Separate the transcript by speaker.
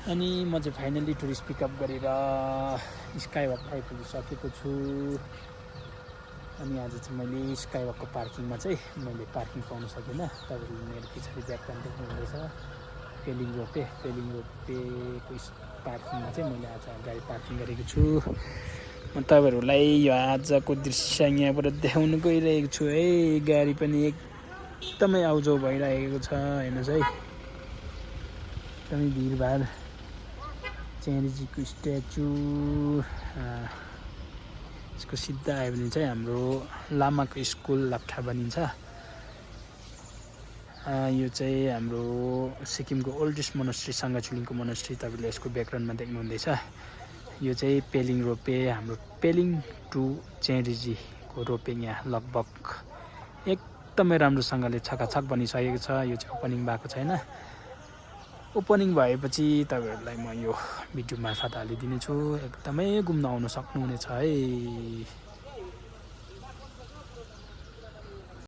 Speaker 1: अनि म चाहिँ फाइनली टुरिस्ट पिकअप गरेर स्काइवक आइपुगिसकेको छु। अनि आज चाहिँ मैले स्काइवकको पार्किङमा चाहिँ मैले पार्किङ पाउन सकिनँ। तपाईँहरूले मेरो पछाडि ब्याकग्राउन्ड देख्नुहुँदैछ पेलिङ रोपेको पार्किङमा चाहिँ मैले आज गाडी पार्किङ गरेको छु। म तपाईँहरूलाई यो आजको दृश्य यहाँबाट देखाउन गइरहेको छु है। गाडी पनि एकदमै आउजाउ भइरहेको छ हेर्नुहोस् है। एकदमै भिडभाड चेन्जीको स्ट्याचु यसको सिधा आयो भने चाहिँ हाम्रो लामाको स्कुल लाप्ठा बनिन्छ। यो चाहिँ हाम्रो सिक्किमको ओल्डेस्ट मोनास्ट्री साङ्गाचुलिङको मोनास्ट्री तपाईँले यसको ब्याकग्राउन्डमा देख्नुहुँदैछ। यो चाहिँ पेलिङ रोपे हाम्रो पेलिङ टु चेन्रीजीको रोपे यहाँ लगभग एकदमै राम्रोसँगले छकाछक बनिसकेको छ। यो चाहिँ ओपनिङ भएको छैन। ओपनिङ भएपछि तपाईँहरूलाई म यो भिडियो मार्फत हालिदिनेछु। एकदमै घुम्न आउन सक्नुहुनेछ है।